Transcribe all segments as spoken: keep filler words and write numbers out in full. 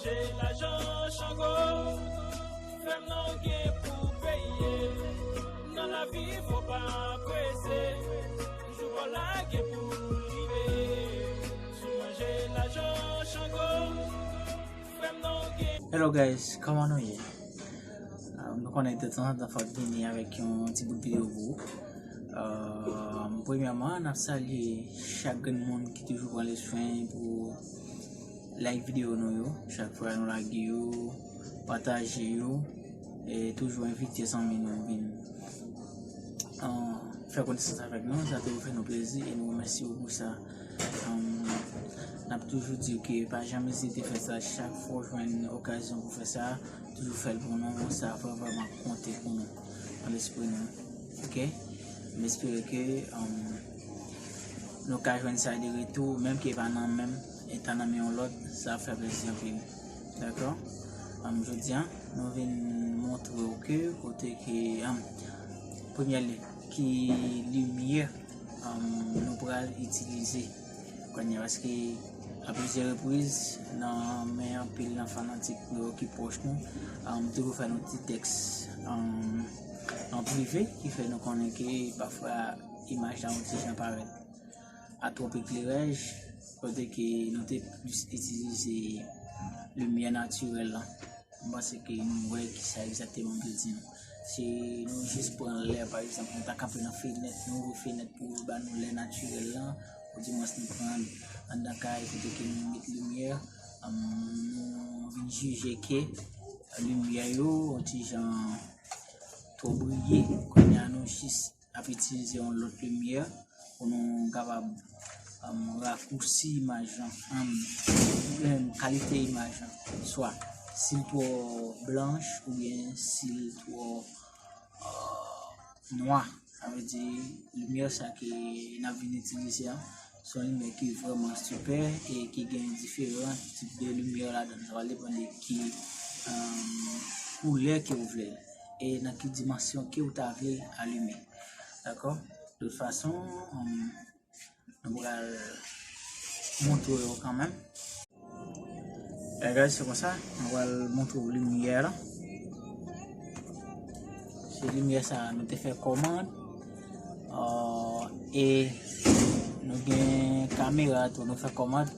Lajan Chango, fè m non gen pou peye. Nan lavi fò pa prese, jou pa w la gen pou rive. Si w manje lajan Chango, fè m non gen. Hello guys, kòman nou ye? Ah, nou konnen de tanzantan fòk vini avèk yon ti bout videyo pou ou. Ah, premyèman, n ap salye chak grenn moun ki toujou pran le swen pou like videyo nou yo, chak fwa nou lage yo, pataje yo, e toujou envite zanmi nou vin, ah, fè konesans avèk nou, sa toujou fè nou plezi e nou remèsye yo pou sa. Um, n ap toujou di ke pa janm ezite fè sa, chak fwa w jwenn okazyon pou fè sa, toujou fè l pou nou, sa vrè vrèman konte pou nou, nan lespri nou. Ok? M espere ke, um, nou ka jwenn sa de retou, menm ke pa nan menm, e ta nan men yon lòt, sa ap fè plezi anpil. Dakò? Um, jodi a, nou vin montre w ke kote ke, um, premyè li, ki limyè, um, nou pral itilize kounye a, paske a plizyè repriz, nan men anpil nan fanatik nou yo ki pwòch nou, um, toujou fè nou ti tèks, um, an prive, ki fè nou konnen ke pafwa imaj la yon ti jan parèt a twòp ekleraj, kote ke nou te plis itilize limyè natirèl la. M panse ke nou wè kisa egzakteman m vle di nou. Si nou jis pran lè, pa egzanp, nou ta kanpe nan fenèt, nou ouvri fenèt pou ba nou lè natirèl lan, oudimwens nou pran anndan kay kote ke nou met limyè, um, nou vin jije ke limyè yo yon ti jan twò briye. Kounye a nou jis ap itilize yon lòt limyè pou nou kapab, um, rakousi imaj lan, um, menm kalite imaj lan, swa si l twò blanch oubyen si l twò, uh, nwa. Sa vle di, limyè sa ke n ap vin itilize a, se yon limyè ki vrèman sipè e ki gen diferan tip de limyè ladan l. Sa va depann de ki, um, koulè ke w vle l e nan ki dimansyon ke w ta vle l alime. Dakò? De tout fason, um, nou pral montre yo kanmenm. Guys, se konsa, nou pral montre w limyè la. Se limyè sa nou te fè kòmand. Uh, e nou gen kamera tou, nou fè kòmand.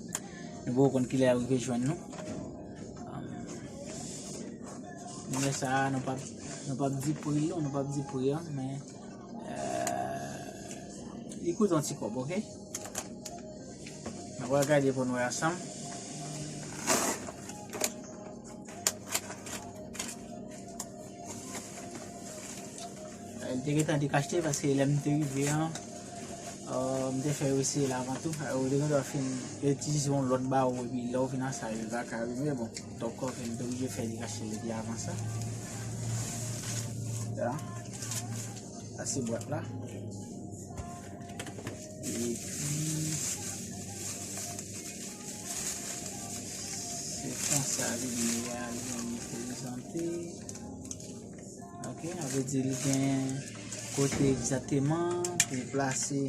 Nou poko konn kilè l rive jwenn nou. Um, limyè sa, nou p ap, nou p ap di pri l non, nou p ap di pri an, men, euh, li koute yon ti kòb, ok? Nou pral gade pou nou wè ansanm. Li te gentan dekachte paske lè m te rive an, euh, m te fè yo eseye l avan tou. Ou te gendwa fin itilize yon lòt bawo epi lè w vin a sa yo pa ka alime, bon. Donk, ok, m te oblije fè dekachte l epi avan sa. La. Sa se bwat la. Epi, se konsa limyè a li menm li prezante. Ok, sa vle di li gen kote egzakteman pou plase.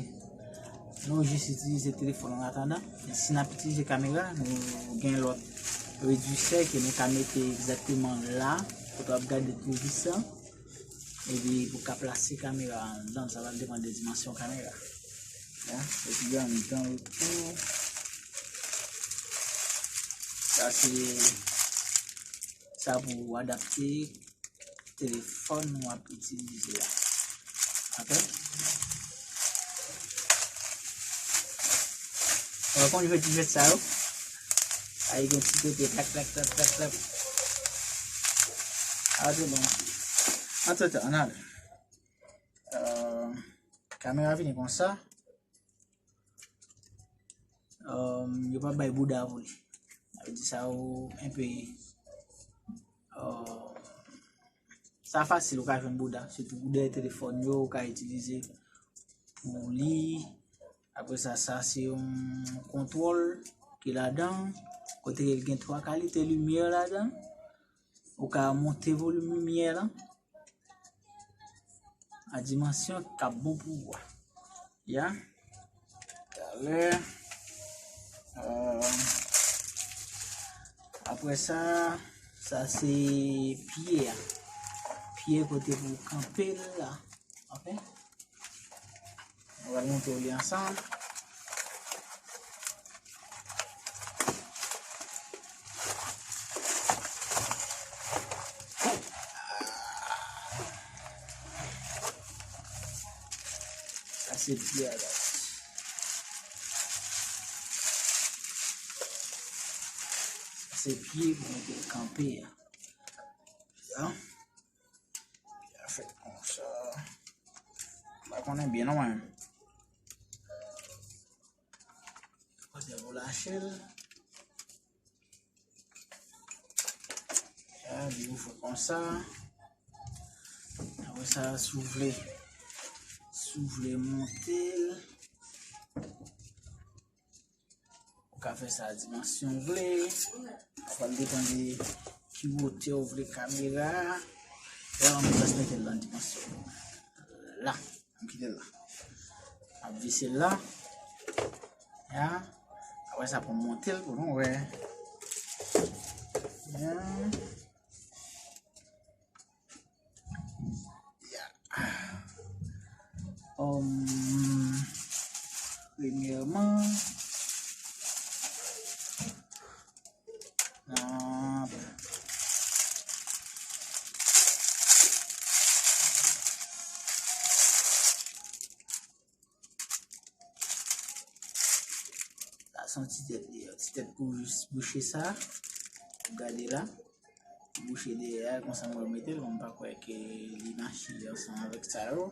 Nou jis itilize telefòn an atandan. Si n ap itilize kamera, nou gen lòt redwisè ke nou ka mete egzakteman la, kote w ap gade tou jis la. Epi pou ka plase kamera a anndan, sa va depann de dimansyon kamera. Ya, epi anndan l tou. Sa se sa pou adapte telefòn w ap itilize a. Ok? Ou wè konn jwèt, jwèt sa yo? Ay, gen ti kote klak, klak, klak, klak, klak. A, se bon. Antretan, ann ale. Euh, kamera vini konsa. Um, yo pa bay bouda pou li. Sa vle di sa yo enpe, uh, sa fasil ou ka jwenn bouda, sitou pou dèyè telefòn yo, ou ka itilize pou li. Apre sa, sa se yon kontwòl ki ladan, kote l gen twa kalite limyè ladan. Ou ka monte volim limyè lan a dimansyon k ap bon pou ou a. Ya. Talè, euh, Apre sa, sa se pye a. Pye kote pou kanpe l la. Ok? Nou pral monte w li ansanm. Sa se pye a, guys. Sa se pye pou mete l kanpe a. Ya. Li a fèt konsa. M pa konnen byen non mwen. Kote pou lache l. Ya, li ouvri konsa. Apre sa, si w vle, si w vle monte l, ou ka fè sa a dimansyon w vle. Sa pral depann de ki wotè w vle kamera a. Ya, m jis mete l nan dimansyon la. M kite l la. M ap vise l la. Ya. Apre sa, pou m monte l pou nou wè. Ya. Ya. Um, premyèman, n ap Sa se yon ti tèt li ye, ti tèt pou jis bouche sa. Gade la. Bouche dèyè a, konsa mwen mete l, mwen pa kwè ke li mache ansanm avèk sa yo.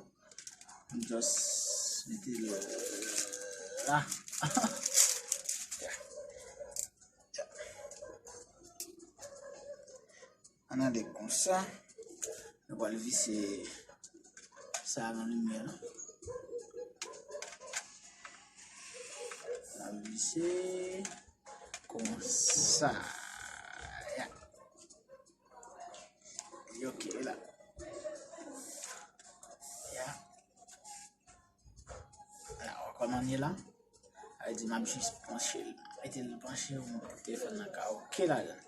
Mwen just mete l la. Ya. Ya. Ann ale konsa. Nou pral vise sa a nan limyè la. N ap vise konsa. Ya. Ok, la. Ya. Ala, w wè kòman l ye la? Sa vle di m ap jis panche l. Mete l panche pou telefòn nan ka ok ladan.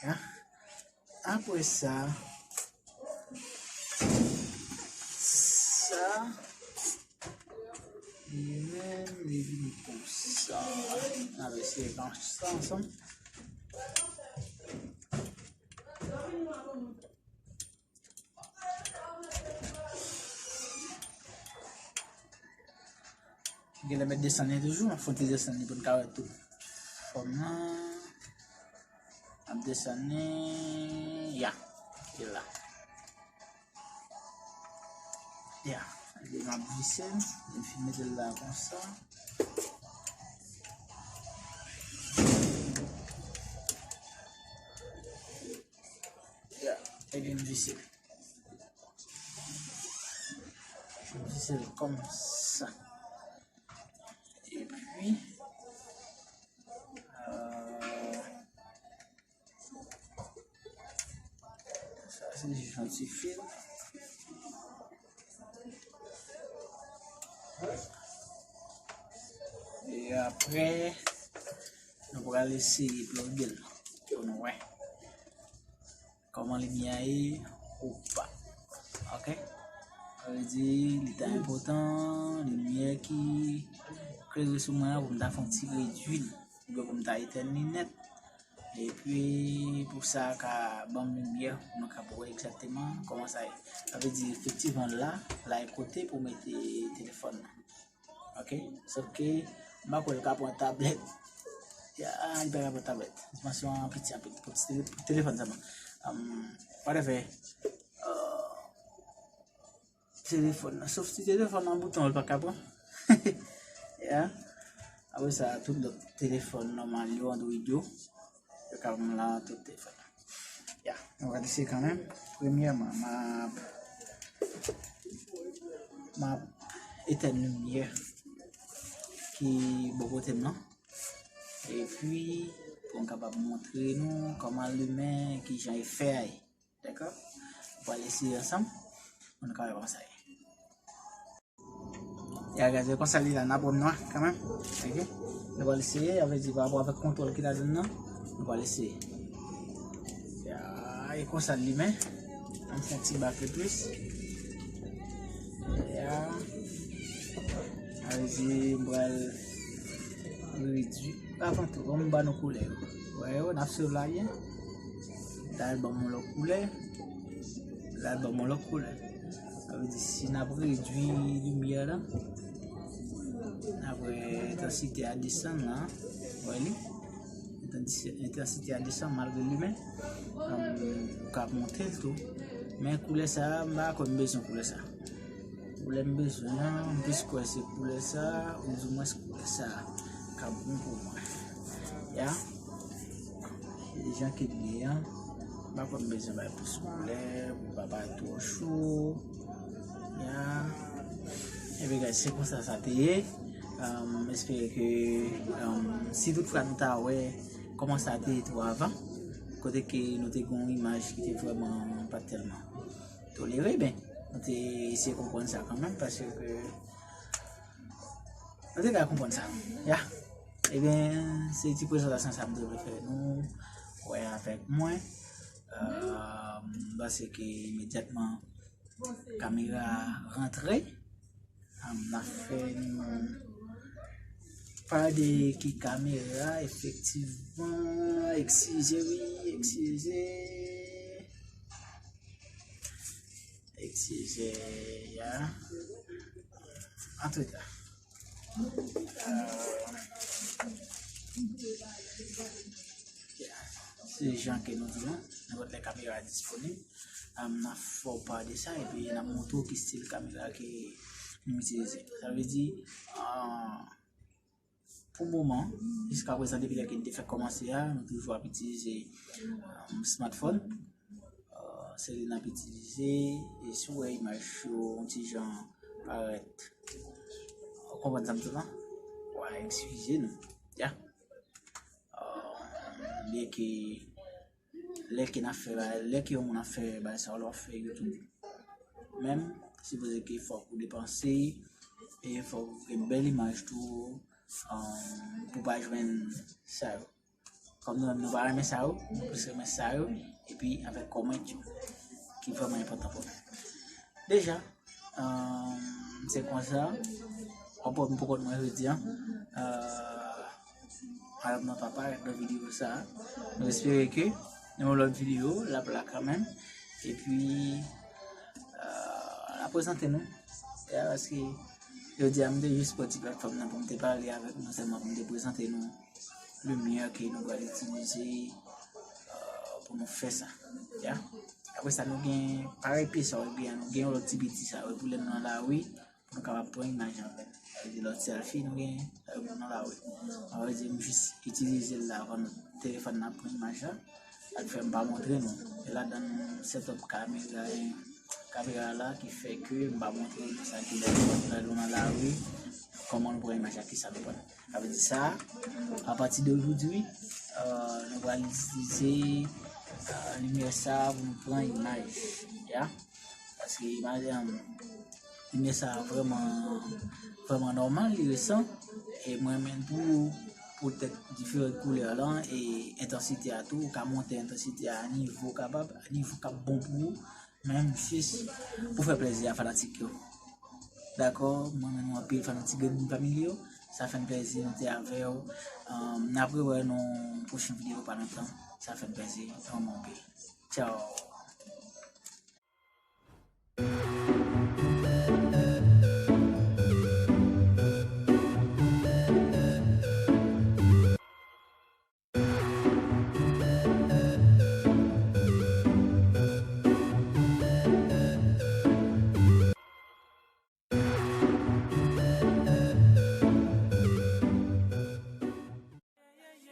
Ya. Apre sa, sa, li menm, li vin konsa. N ap eseye panche sa ansanm. Genlè mèt desann li toujou, m ap fè yon ti desann li pou n ka wè tout fòm nan. M ap desann li, ya, li la. Ya, m ap vise l, m fin mete l la konsa. Ya, epi m vise l. M vise l konsa. Epi, euh, sa se jis yon ti fil. E apre, nou pral eseye ploge l pou nou wè kòman limyè a ye ou pa. Ok? Sa vle di, li ta enpòtan, limyè ki klere sou mwen an, pou m ta fè yon ti redwi l, oubyen pou m ta etèn li nèt. Epi, pou sa ka ban m limyè, pou mwen ka wè egzakteman kòman sa ye. Sa vle di, efektivman, la, la e kote pou mete telefòn nan. Ok? Sòf ke, m pa kwè l ka pran tablèt. Ya, li pa ka pran tablèt. Dimansyon an piti anpil pou ti tele-, pou telefòn sèlman. Um, whatever. Euh, telefòn nan. Sòf si telefòn nan bouton, li pa ka pran. Ya. Apre sa, tout lòt telefòn nòmal yo, Android yo, yo ka pran la tout telefòn. Ya, nou va eseye kanmenm. Premyèman, m ap, m ap etèn limyè ki bò kote m nan. Epi, pou m kapab montre nou kòman limen, kijan e fè a ye. Dakò? Nou pral eseye ansanm. Pou nou ka wè kòman sa ye. Ya, guys, e konsa li la, n ap wè m nwa kanmenm. Ok? Nou pral eseye, sa vle di pa rapò avèk kontwòl ki ladan l nan, nou pral eseye. E konsa l limen. Ann fè yon ti bak li plis. Ya. Sa vle di m pral redui. Avan tou, ban m ba nou koulè yo. Wè yo, n ap swiv la byen. L al ban m yon lòt koulè. L al ban m yon lòt koulè. Sa vle di, si n ap redui limyè la, n ap wè entansite a desann la. Wè li? Entansite a desann malgre l limen. Ou ka monte l tou. Men koulè sa a, m pa kwè m bezwen koulè sa a. Koulè m bezwen an, m plis kwè se koulè sa a, oudimwens koulè sa a k ap bon pou mwen. Ya. Se jan ke l ye an. M pa kwè m bezwen bay plis koulè, pou l pa parèt twò cho. Ya. Ebyen, guys, se konsa sa te ye. M espere ke, si toutfwa nou ta wè kòman sa te ye tou avan, kote ke nou te gen yon imaj ki te vrèman pa t tèlman tolere, ben, nou te eseye konprann sa kanmenm, paske nou te ka konprann sa. Ya. Ebyen, se ti prezantasyon sa m te vle fè nou wè avèk mwen. M panse ke imedyatman kamera a rantre, n ap fè nou pa de ki kamera, efektivman, eskize wi, eskize. Eskize, ya. Antouka, se jan ke nou di la, nenpòt lè kamera a disponib, n ap fè w pa de sa, epi n ap montre w ki stil kamera ke nou itilize. Sa vle di, pou moman, jiska prezan, depi lè ke n te fèk kòmanse a, nou toujou ap itilize smartphone. Se li n ap itilize, e si w wè imaj yo yon ti jan parèt, ou konprann sa m di la? Wa eskize nou. Ya. Byenke lè ke n ap fè bagay, lè ke yon moun ap fè bagay sa yo, lè w ap fè YouTube, menm, sipoze ke fòk ou depanse, e fòk ou gen bèl imaj tou, pou pa jwenn sa yo. Kòm nou menm nou pa renmen sa yo, nou plis renmen sa yo, epi avèk kòmant yo, ki vrèman enpòtan pou nou. Deja, se konsa, w ap wè m poko nan jodi a. Madanm nan pa parèt nan videyo sa a. Nou espere ke nan yon lòt videyo, l ap la kanmenm. Epi, l ap prezante nou. Ya, paske jodi a, m te jis pran ti platfòm nan pou m te pale avèk nou sèlman, pou m te prezante nou limyè ke nou pral itilize pou nou fè sa. Ya. Apre sa, nou gen parèy pye sa yo, ebyen, nou gen yon lòt ti piti sa yo, pou lè nou nan lari, pou nou kapab pran imaj avè l. Sa vle di lòt selfie nou gen, sa yo pou nou nan lari. Sa vle di m jis itilize l la avan telefòn nan pran imaj la. Sa k fè m pa montre nou. E ladan nou setup kamera, kamera la ki fè ke m pa montre nou sa ki lè nou nan lari, kòman nou pran imaj la, kisa nou pran. Sa vle di sa, apati de jodi, nou pral itilize limyè sa pou nou pran imaj. Ya. Paske imaj, limyè sa vrèman, vrèman nòmal, li resan. E mwen menm tou, poutèt diferan koulè lan e entansite a tou, ou ka monte entansite a nivo kapab, nivo k ap bon pou ou. Menm jis pou fè plezi a fanatik yo. Dakò, mwen menm anpil fanatik Green Family yo. Sa fè n plezi nou te avè w. N ap rewè nan yon pwochen videyo pa lontan. Sa fè n plezi, nou anpil. Tchao.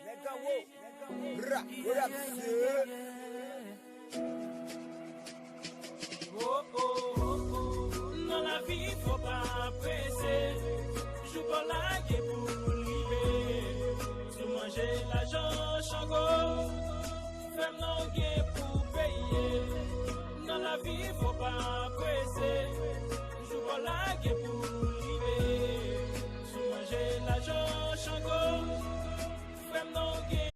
Nèg anwo, ra, what up, sir? Oh, oh, oh, oh. Nan lavi, fò pa prese. Jou pa w la gen pou rive. Si w manje lajan Chango, fè m non gen pou peye. Nan lavi, fò pa prese. Jou pa w la gen pou rive. Si w manje lajan Chango,